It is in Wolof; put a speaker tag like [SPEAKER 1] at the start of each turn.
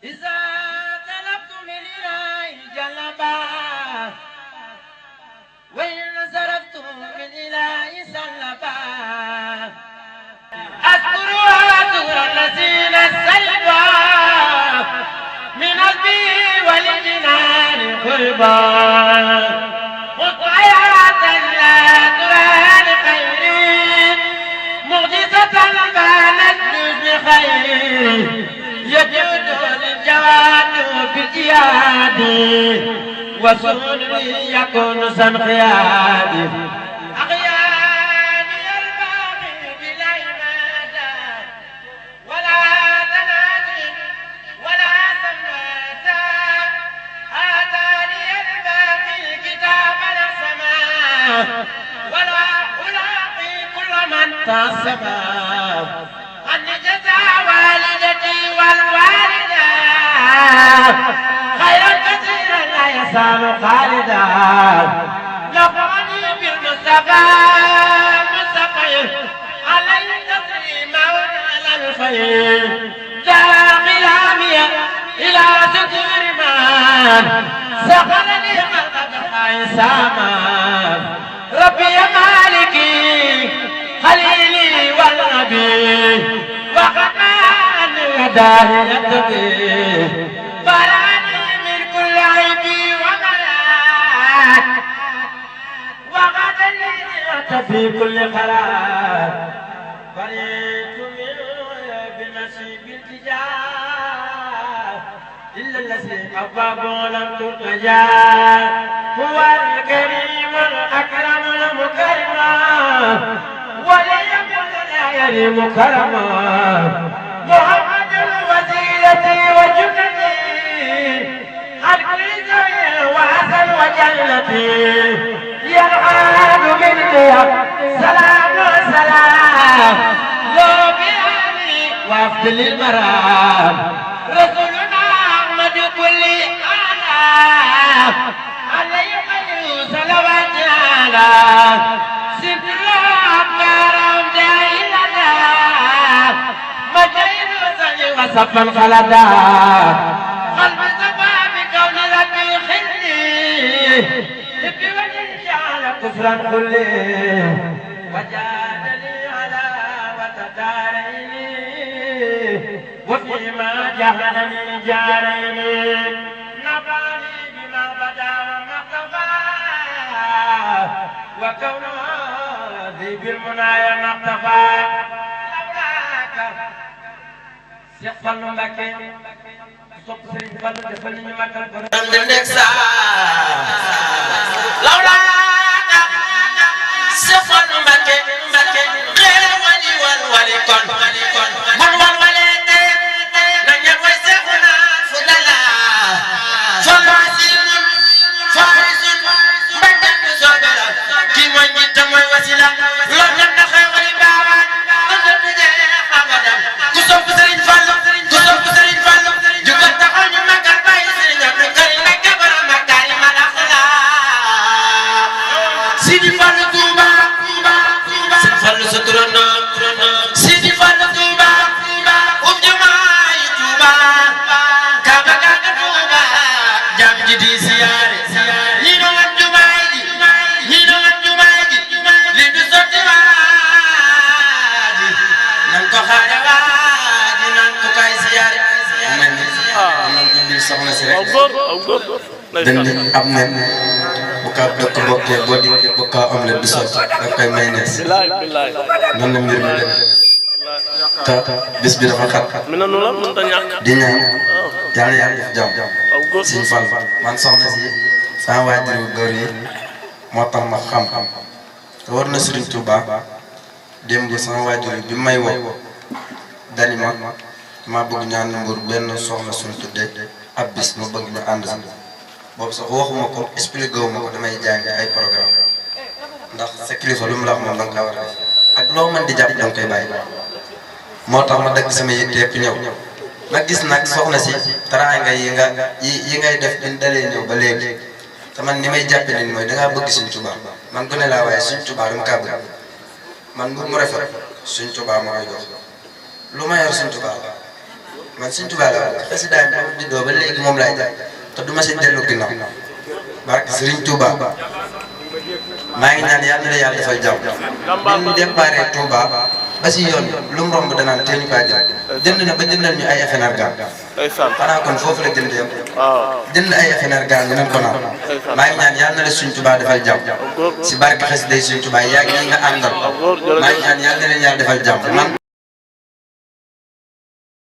[SPEAKER 1] إذا طلبت من إله جلبا وإن صرفت من إله سلبا أذكرها ذكر الذين سلبا من قلبي والجنان قربا مطيعة لا ترى لخير معجزة بانت بخير يجود الجواد بالإياد وصول يكون سمخياد أغياني الباغي بلا إمادة ولا تنادي ولا سماتا آتاني الباغي الكتاب السماء ولا ألاقي كل من تصبا أن جزا والدتي والوالدة خير كثير لا يسام خالدا لقمني بالمصطفى مصطفى علي تسليما على الخير داخل عمية إلى سكر من سقلني قلبك عيساما ربي مالكي خليلي والنبي وقمان وداهيتي براني من كل عيب وملاك وغدني في كل خلاك بريت منه بنصيب التجاه إلا الذي أباب لم ترتجى هو الكريم الأكرم المكرم وليكن لا يريم كرما محمد الوسيلة وجنتي عن كل زين وحسن وجنتي يرعاد مني سلام سلام لو بأهلي وافضل المرام رسولنا أحمد كل آلاف عليه صلوات على سيد الأبكار دائلنا مجيد وسجي وصفا خلدا قلب صفا بكون ربي خلي ابي وجه جعل كفرا كلي وجادني على وتداريني وفيما جهلني جاريني نباني بما بدا وما اختفى وكونه ذي بالمنايا ما اختفى لولاك Cheikh Fallou Mbacké sopp Serigne Fallou defal ñu magal ko lawlaaka Cheikh Fallou Mbacké xéewali wali kon mun wal walete na ñe way Cheikhuna Fudala fawasimun farisun Mbacké bu sobala ki mooy nit mooy wasila lo dem na xéewali baawaan ko dem je xamadam ku sopp Serigne Fallou ku sopp Serigne Fallou jugal taxaw ñu magal bàyyi Serigne Abdou Karim Mbacké borom makari ma daxla Sidi Fallou Touba Sidi Fallou sa turando Sidi Fallou Touba ub jumaay Touba Kaaba ga Touba jam ji di siyaare ñi do wat jumaay ji li du sotti waaji nan ko xaare waaji nan ko kay siyaare nan ko bil soxna si rek dañ am nen bu ka dëkk bokkee boo dikkee bu ka am leen du sotti da koy may nees noonu la mbir mi dem te bis bi dafa xat di ñaan yàlla yàlla def jàmm Sëñ Fall man soxna si sama waajuru góor yi moo tax ma xam te war na Serigne Touba démb sama waajur bi may woo dani ma bëgg ñaan Mbour benn soxna suñu tuddee ab bis ma bëgg ñu ànd si boobu sax waxuma ko expliqué wu ma ko damay jàng ay programme ndax sa kilifa lu mu la wax moom da nga kaa war a def ak loo mën di jàpp da nga koy bàyyi moo tax ma dagg sama yitte yëpp ñëw ma gis nag soxna si teraanga yi ngay def bi dalee ñëw ba léegi te man ni may jàppe nit mooy dangaa bëgg Sëñ Tuubaa man gone laa waaye Sëñ Tuubaa dama kaa bëgg man bu mu rafet Sëñ Tuubaa ma koy jox lu ma yor Sëñ Tuubaa man Sëñ Tuubaa la xasidaay ba mu juddoo ba léegi moom laay jaay te du ma si dellu ginnaaw barke Sëriñ Tuubaa maa ngi ñaan yàlla na yàlla defal jàmm bi ñu déparé Touba ba si yoon lu mu romb danaan tee ñu kaa jënd na ba jëndal ñu ay FNR ga xanaa kon foofu la jënd yam jënd ay FNR ga ñu nañ ko naan maa ngi ñaan yàlla na la Sëñ Tuubaa defal jàmm si barke xasidaay Sëñ Tuubaa yaa ngi nga àndal maa ngi ñaan yàlla na leen yàlla defal jàmm man